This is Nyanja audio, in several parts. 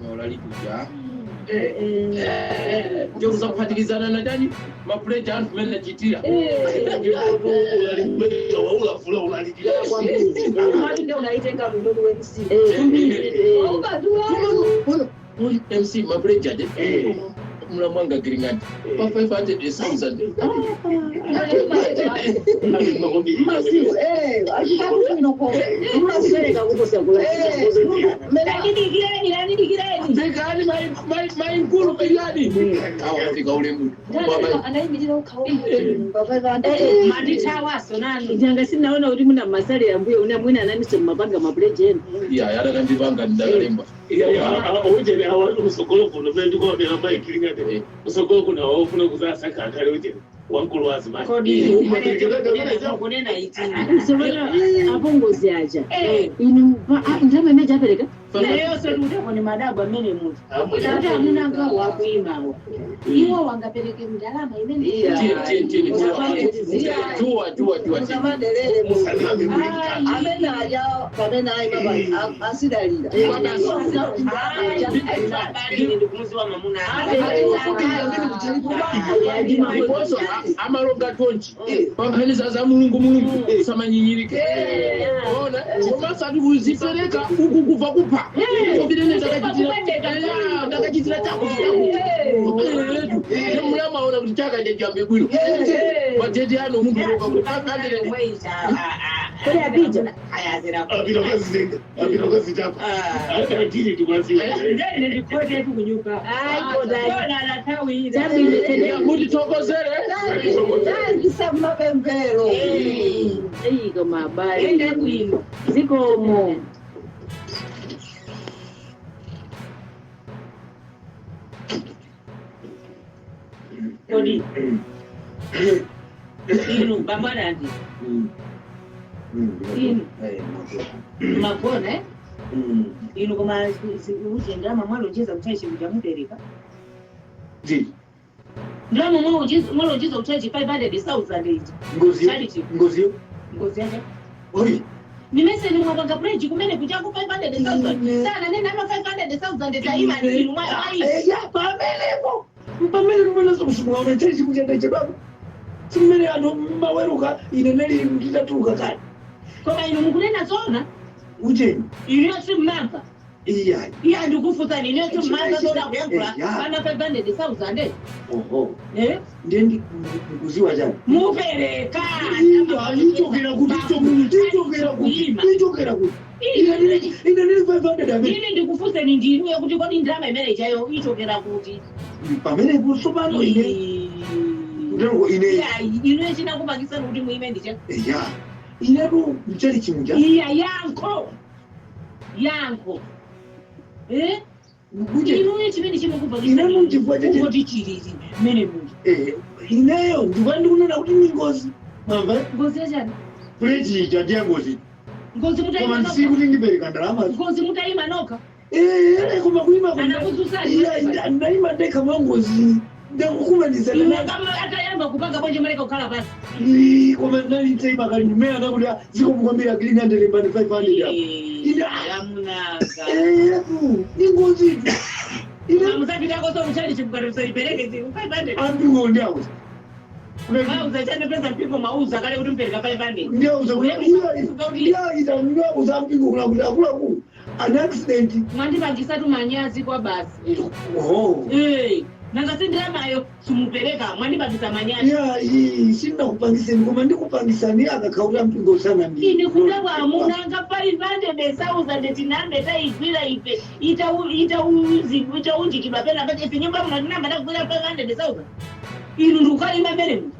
Maulali kuja ndio kuzakuphatikizana na ndani mapuleti anthu mene achitira. Waulafula ulalikira. Mati ndio unaitenga mdogo MC. Muli MC mapuleti aje mula mwanga giringati pa 500,000. Mmasereka kuposa kula. Landidikireni, landidikireni. Pekani mayinkulu, pekani awafika ulemu. Anayimirira ukhawo. Mandithawaso nanu. Nyanga sinaona kuti muna masale ambuye una mwina ananiso mapanga mapuleti enu. Iya, yadakandipanga ndakalemba. Ujene awa usogolo kuno mene ndikuonera mayikiringati usogolo kuno awofuna kuzasaka akhale ujene wankulu wazimayi. Kodi kunena iti? Sopano apongozi aja inu ndalama imene apereka. Nayonso ndikuteko madabwa amene munthu kuti amuna ngawo akuimawo iwo wangapereke ndalama imene. Tiye, tiye, tiye, tuwa tuwa tuwa. Musamadelere. Musaname. Amene aja pamene ayima asidalira. Ine ndikumuziwa mamuna. Ndiponso amalonga tonchi pankhaniza za Mulungu, Mulungu samanyinyirike ona komanso ati kuzipereka uku kubva kupha kopirene ndakachitira chakuti chakuti mulamaona kuti chakaite chambe bwino madheti ano munthu loka kuti 500. Kodi apija? Apita kwazitenga, apita kwazitapa atiri tikwaziwa. Ndene ndikotetu kunyumba. Chabwino. Mutithokozere. Tangisa mapemphero. Eyi, koma abale. Ende bwino. Zikomo. Kodi inu bamwanandi inu magona, eh? Inu koma uje ndalama mwalonjeza kuchachi kuja mupereka? Ndalama mwalonjeza kuchachi 500,000 iji. Ngozi. Charity. Ngozi. Ngozi yacha. Oi. Nimeseni mwapanga pledge kumene kuchako 500,000 sana nene ama 500,000 taima inu mwayi. Ya, pamenepo pamene ndimene kusimulaona chachi kuchenda chedwapo simmene anthu maweruka ine nali nditatuluka kale. Koma inu mukunena zona? Ucheni. Inu simmamva? Iya. Iya, ndikufunsani, inu simmamva zona kuyankhula? Ya. Pana 500,000. Oho. Eh. Ndiye ndikuziwa chani? Mupereka. Iya, ichokera kuti? Ichokera kuti? Ichokera kuti? Ine ndili 500 amene. Ine ndikufunseni ndinuye kuti kodi ndalama imene ichayo ichokera kuti? Pamenepo tsopano ine kuteroko ine. Iya, inuye chinakupakisani kuti muime ndicha? Ya, inetu mchali chimuja. Iya, yankho, yankho, eh. Kuje. Inuye chimene Inetu chifukwa chache- chimukupakisani chilili mmene muli. Eh, ineyo ndikuwa ndikunena kuti ni ngozi, mwamva? Ngozi yachani? Pledge ija ndiye ngozi. Ngozi Koma mutayima ndisi nokha? kuti ndipereka ndalama. Ngozi mutayima nokha? Eh, koma kuima. Anakudzutsani? Iya, ndaima ndekha mwa ngozi ndakukumanizana. Iwe kama atayamba kupanga bwanji maleka kukhala pasi? Koma ndaliteima kali ndimene anakuti zikomukwambira akilinga ndelembani 500 apo. Yamunanga. Eh, ni ngozi ine. Musapitako so muchali chikukati musaipereke 500. Ampingo ndiauza. Mauza chane pesa mpingo mauza kale kuti mupereka 500. Ndiauza, ndiyauza ampingo kuna kuti akuluakulu an accident. Mwandipangisatu manyazi kwa basi. Oho. Eh, nanga sindiramayo simupereka, mwandipangisa manyazi. Ya, sindinakupangiseni koma ndikupangisani akakhaula mpingo sana ndi. Ine kudabwa amunanga 500,000 tinambe taigwira ife itaunjikidwa pena pache ife nyumba muno tinamba takugwira 500,000 inu ndikukalima mbere mu.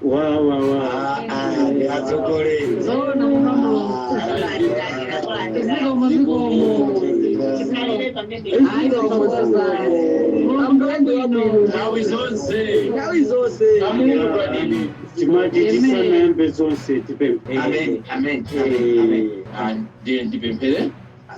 Wa wa wa. Atsogoleri. Zona, zikomo, zikomo. pamene. Nthawi zonse. Nthawi zonse. Amulungu kwadini. Timati tisanayambe zonse tipemphere. Amen, amen, amen, amen. Ah, ndiye ndipemphere,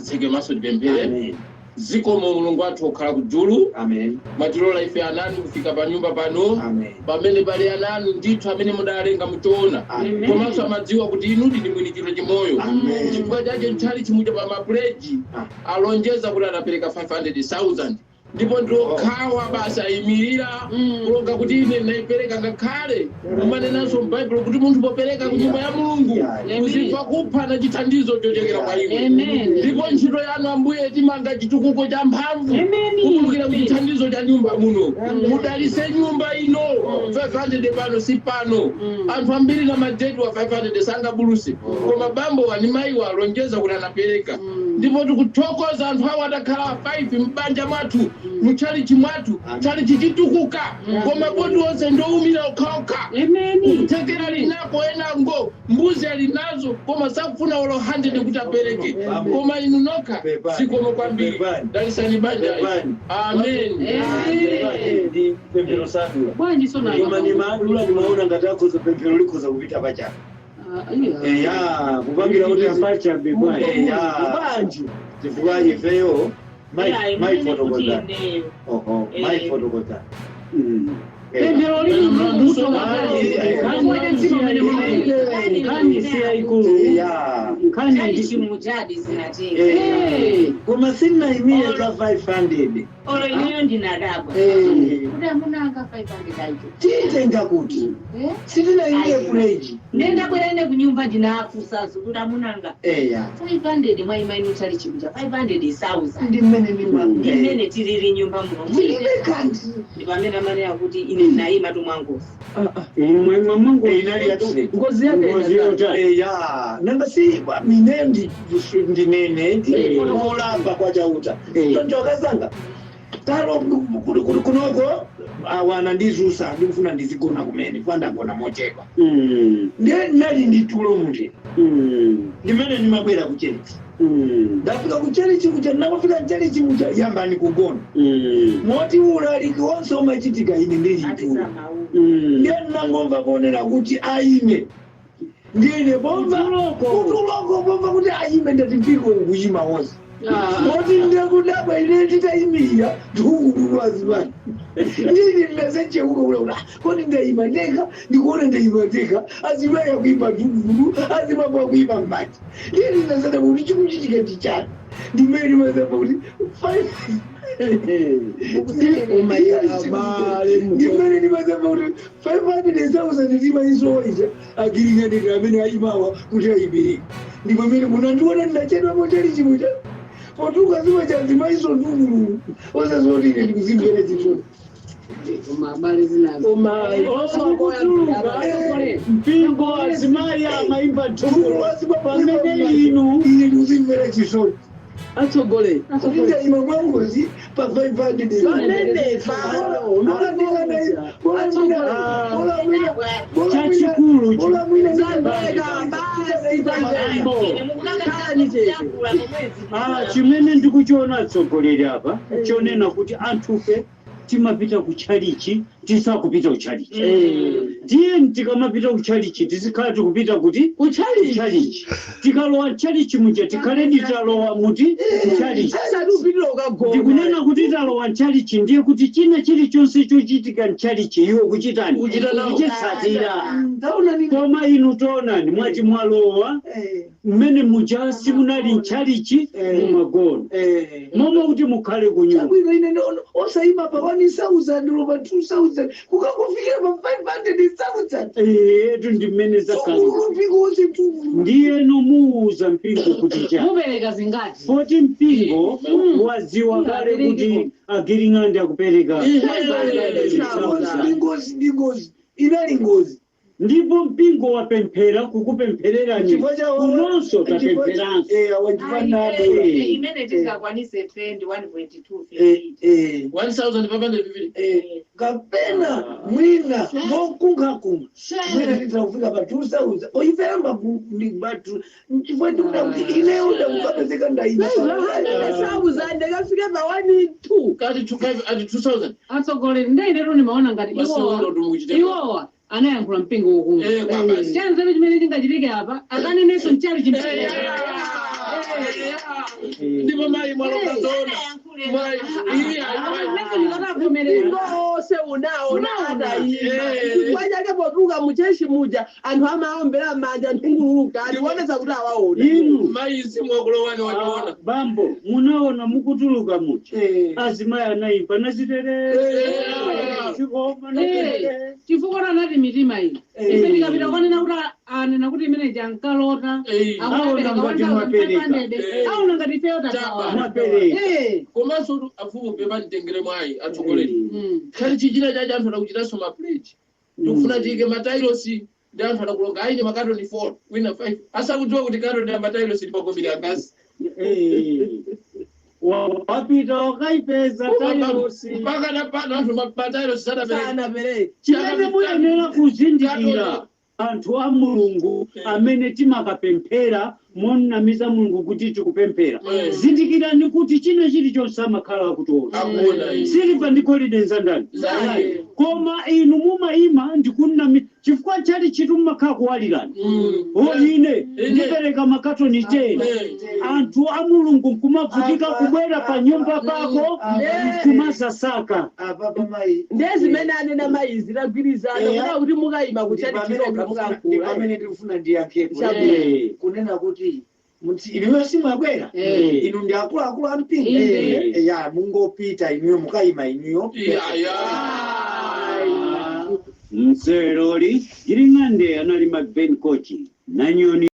tseke maso ndipemphere. Amen. Zikomo Mulungu wathu okhala kujulu. Amen. Mwatilola ife ananu kufika pa nyumba pano Amen. pamene pali ananu ndithu amene mudalenga muchoona Amen. komanso amadziwa kuti inudi ndi mwini chilo chimoyo. Amen. Chifukwa chache mtchali chimuja pa mapuleji alonjeza kuti adapereka 500,000 ndipo ndiokhawa basi ayimirira kulonga kuti ine ndinayipereka, ngakhale mumanenanso m'baibulo kuti munthu popereka ku nyumba ya Mulungu uzimva kupha na chithandizo chochokera kwa iwe. Amen. Ndipo ntchito yanu Ambuye timanga chitukuko cha mphamvu kupulukira ku chithandizo cha nyumba muno. Mudalise nyumba ino. 500 pano si pano, anthu ambiri na madeti wa 500 sangabuluse, koma bambo wani mayiwa alonjeza kuti anapereka ndipo tikuthokoza. Anthu awo adakhala 5 m'banja mwathu, mutchalichi mwathu, chalichi chitukuka, koma bodi onse ndowumira okhaokha. Kuthekera linako, enango mbuzi ali nazo koma sakufuna olo 100 kuti apereke, koma inu nokha. Zikomo kwambiri, dalisani banja. Amen. Ndi pemphero sadula. Bwanji sona? Koma ndimadula, ndimaona ngati akhoza pemphero likhoza kupita pachabe. Eya, kupangira kuti pachabe bwanji? Eya. Bwanji? Chifukwa ifeyo Ayi, maifotokoza. munene kuti ineyo. Oho, maifotokoza. Pemphero lili Nkhani si yayikulu. Eya. Nkhani Chali ndi chimuchadi zinatenga. Eh, koma sindinayimire za 500. Olo ineyo ndinadabwa. Eh, kuti amunanga 500 acho. Titenga kuti sitinayimire kuleji. Ndendabwera ine kunyumba, ndinafusazo kuti amunanga, Eya. 500 mwayima inu chali chimucha 500,000. Ndi mmene ndima Ndimene tilili nyumba muno. Tilibe kanthu. Ndi pamene amanena kuti ine ndinayima tumwangozi. Imwe mwamango. Inali accident. Ngozi yake. Ngozi yotani? Eya, nanga si mine ndinene ndiolamba kwachauta. Choncho akazanga talo kunoko awana ndizusa, ndikufuna ndizigona kumene kwandagona mochepa. Ndiye nali nditulo muti ndimene ndimabwera kucherichi. Ndafika kucherichi kucha, ndakufika mcherichi mucha, yambani kugona moti ulaliki wonse umachitika ine ndili mtulo. Ndiye ndinangomva kuonera kuti aime, ndine bomva kutuloko, bomva kuti aime, ndati mpingo ukuyima wonse moti ndekudabwa ine nditayimirira ndikukudulwazimani ndini ndinasecheuka kula kodi ndayima ndekha, ndikuona ndayima ndekha, azimaya kuimba dhugulu, azimamba kuimba m'manja, ndini ndinasada kuti chikuchitika ndichani, ndimene ndimazamba kuti ndimene ndimazamba kuti 500,000 ndimaisowaija agiringanira amene ayimawa kuti ayibereka, ndipamene munandiona ndinachedwa mochali chimucha potuka zima chazimaiso ndugululu osazotine ndikuzimvera chisoni. Koma abale zinazo. Kutuluka mpingo azimayi amaimba thukulo pamene inu Ine ndikuzimvera chisoni Atsogole. kuti ndayima mwangozi pa 500. Pamene chachikulu. Chimene ndikuchiona atsogoleri apa chonena kuti anthufe timapita kutchalichi, tisakupita kutchalichi, tiye tikamapita kutchalichi tizikhala tikupita kuti kutchalichi, tikalowa mtchalichi muja tikhaledi talowa muti mtchalichi. Asati upitira ukagona. Ndikunena kuti talowa mtchalichi ndiye kuti china chilichonse chochitika mtchalichi iwo kuchitani? Kuchita nawo. Kuchitsatira. Koma inu toonani, mwati mwalowa mmene muja simunali mtchalichi, mumagona momwe kuti mukhale kunyumba. Chabwino, ine osayima pa 1000 lopa 2000 kukakufikira pa 500,000. Etu ndi mmene zakhala. Mpingo wonse tu. Ndiyeno muwuza mpingo kuti cha Mupereka zingati? poti mpingo wadziwa kale kuti agiring'andi akupereka. Ngozi, ndi ngozi, ndi ngozi, inali ngozi. Ndipo mpingo wapemphera kukupemphererani. Chifukwa cha- Kunonso tapempheranso. Wandifanadula. Imene tingakwanise fe ndi 1.2. 1550. Kapena mwina mokunkhakunkha mwina titafika pa 2000 oifeyamba batu chifukwa ndikuda kuti ineyo ndakukapezeka ndaima. 1000 kafike pa 1 2. Kati 25 ati 2000. Atsogoleri, ndainetu nimaona ngati iwowa Masiwondo tumukuchita. iwowa anayankhula mpingo ukumva. Eh, kwa basi. Chanzero chimene chingachitike apa, akanenenso mchali chimchali. Ndipo mayi mwalonga zona. Mayi, iya, mayi. Mpingo wonse unaona atayima. Eh. Chifukwa chake potuluka muchechi muja anthu amaombera manja nthungululuka ndikuonesa kuti awaona. Inu Mayi simwakulowani wachiona. ah, bambo, munaona mukutuluka mucha azimayi anayimba nazitere chikoma nazitere. Chifukwa anati mitima iyi ife tikapita kwanena kuti anena kuti imene jankalota. Aona ngati mwapereka. Aona ngati ifeyo tatawa. Mwapereka. Komanso afumu pepanditengere mwayi atsogoleri. Khali chichina chacho anthu adakuchitanso mapleji. Tikufuna tiyike matailosi ndi anthu adakulonga aine makatoni 4 wina 5 asakudziwa kuti katoni ya matailosi ndi makobiri angasi. Wapita wakaipeza tailosi. Mpaka napano anthu matailosi sanapereke. Sanapereke. Chimene muyenera kuzindikira, anthu a Mulungu amene timakapemphera monamiza Mulungu kuti tikupemphera, zindikirani kuti china chilichonse amakhala akutiona. Akuona izi. Siliva ndi golide nzandani? Zake. Koma inu mumayima ndikunami chifukwa chali chitu mmakhala kuwalirani o ine ndipereka makatoni 10, anthu a Mulungu nkumavutika kubwera pa nyumba pako nkumasasaka. Apa pamayi. Ndiye zimene anena mayi zitagwirizana kuda kuti mukayima kuchali chiroga mukankhula. Pamene ndikufuna ndiyankhepo kunena kuti inuyo simwabwera, inu ndi akuluakulu a mpingo. Ya, mungopita inuyo mukayima inuyo. Iya, ya. Mseroli Giring'ande anali McBain coaching nanyoni.